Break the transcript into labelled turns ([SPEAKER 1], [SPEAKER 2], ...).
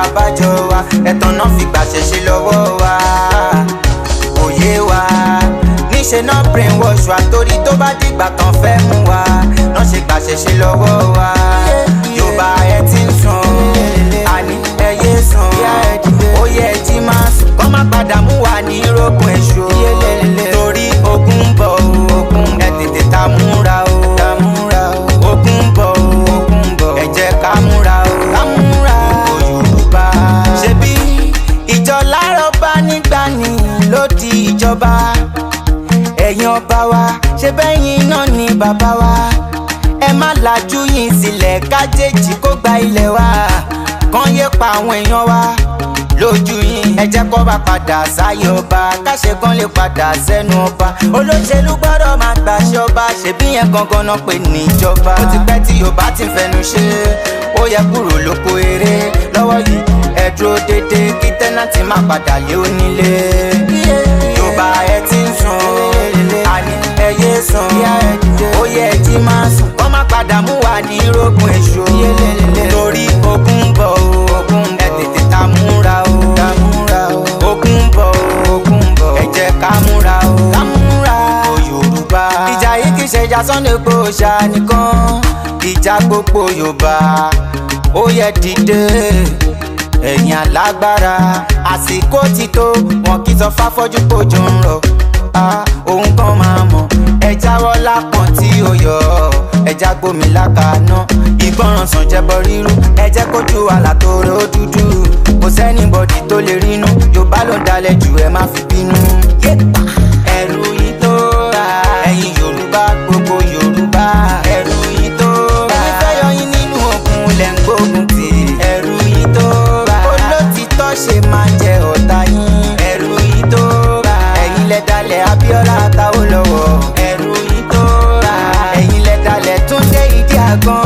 [SPEAKER 1] Abájọ wa ẹ̀tàn náà fi gbàṣẹ ṣe lọ́wọ́ wa. Òye wa níṣẹ́ náà brainwash wa, torí tó bá dìgbà tán fẹ́ mú wa náà ṣe gbàṣẹ ṣe lọ́wọ́ wa. Yorùbá, ẹ ti ń sùn, àní ẹ yé sùn. Ó yẹ ẹ jí máa sùn, kọ́ má padà mú wa ní rógun èṣù, torí ogun ń bọ̀ o. Ẹ tètè ta múra o, ogun ń bọ̀ o. Ẹ jẹ́ ká múra o, ká múra o, Yorùbá. Ṣebí ìjọ lárọ̀ bá nígbà ní ló di ìjọba. Ẹ̀yin ọba wa, ṣe bẹ́yìn náà ni bàbá wa. Ẹ má lajú yín sílẹ̀ kájèjì kó gba ilẹ̀ wa, kàn yé pa àwọn èèyàn wa lójú yín. Ẹ jẹ́ kó bá padà sáyé ọba, káṣe kan lè padà sẹ́nu ọba. Olóṣèlú gbọ́dọ̀ máa gbàṣẹ ọba, ṣèbí yẹn gangan náà pè níjọba. Ó ti pẹ́ tí Yorùbá ti ń fẹnu ṣe, ó yẹ kúrò lóko eré lọ́wọ́ yìí. Ẹ dúró déédéé kí tẹ́nàtì má padà lé onílé. Yorùbá, ẹ ti ń sùn, àní ẹ yé sùn. Ó yẹ ẹ jí máa sùn, kọ́ má padà mú wa ní rógun èṣù, torí ogun ń bọ̀ o. Ẹ tètè ta múra o, ogun ń bọ̀ o. Ẹ jẹ́ ká múra o, ká múra o, Yorùbá. Ìjà yìí kì í ṣe ìjà Sunday Igboho ṣá nìkan, ìjà gbogbo Yorùbá. Ó yẹ dìde, ẹ̀yin alágbára, àsìkò ti tó. Wọn kì í sọ fáfọ́jú kójú ń rọ̀. Ah, òun kan máa mọ̀. Ẹ jáwọ́ lápọ̀n tí ó yọ, ẹja gbómi lákaná. Ìgbọràn sàn jẹbọ rírú. Ẹ jẹ́ kójú àlà tó rẹ ó dúdú, kò sẹ́nibọ̀dì tó lè rínú. Yorùbá ló ń dalẹ̀ jù, ẹ má fi bínú. Yéèpà! Ẹ̀rù yìí tó ra ẹ̀yin Yorùbá, gbogbo Yorùbá, ẹ̀rù yìí tó ra. Ẹni fẹ́ yọ yín nínú ogun lẹ̀ ń gbógun tì. Ẹ̀rù yìí tó ra. Olótìtọ́ ṣe máa jẹ ọ̀tá yín. Ẹ̀rù yìí tó ra. Ẹ̀yin lẹ dalẹ̀ Abíọ́lá Táwọ́ lọ́wọ́. Ẹ̀rù yìí tó ra. Ẹ̀yin lẹ dalẹ̀ Túndé Ìdí Àgbọn.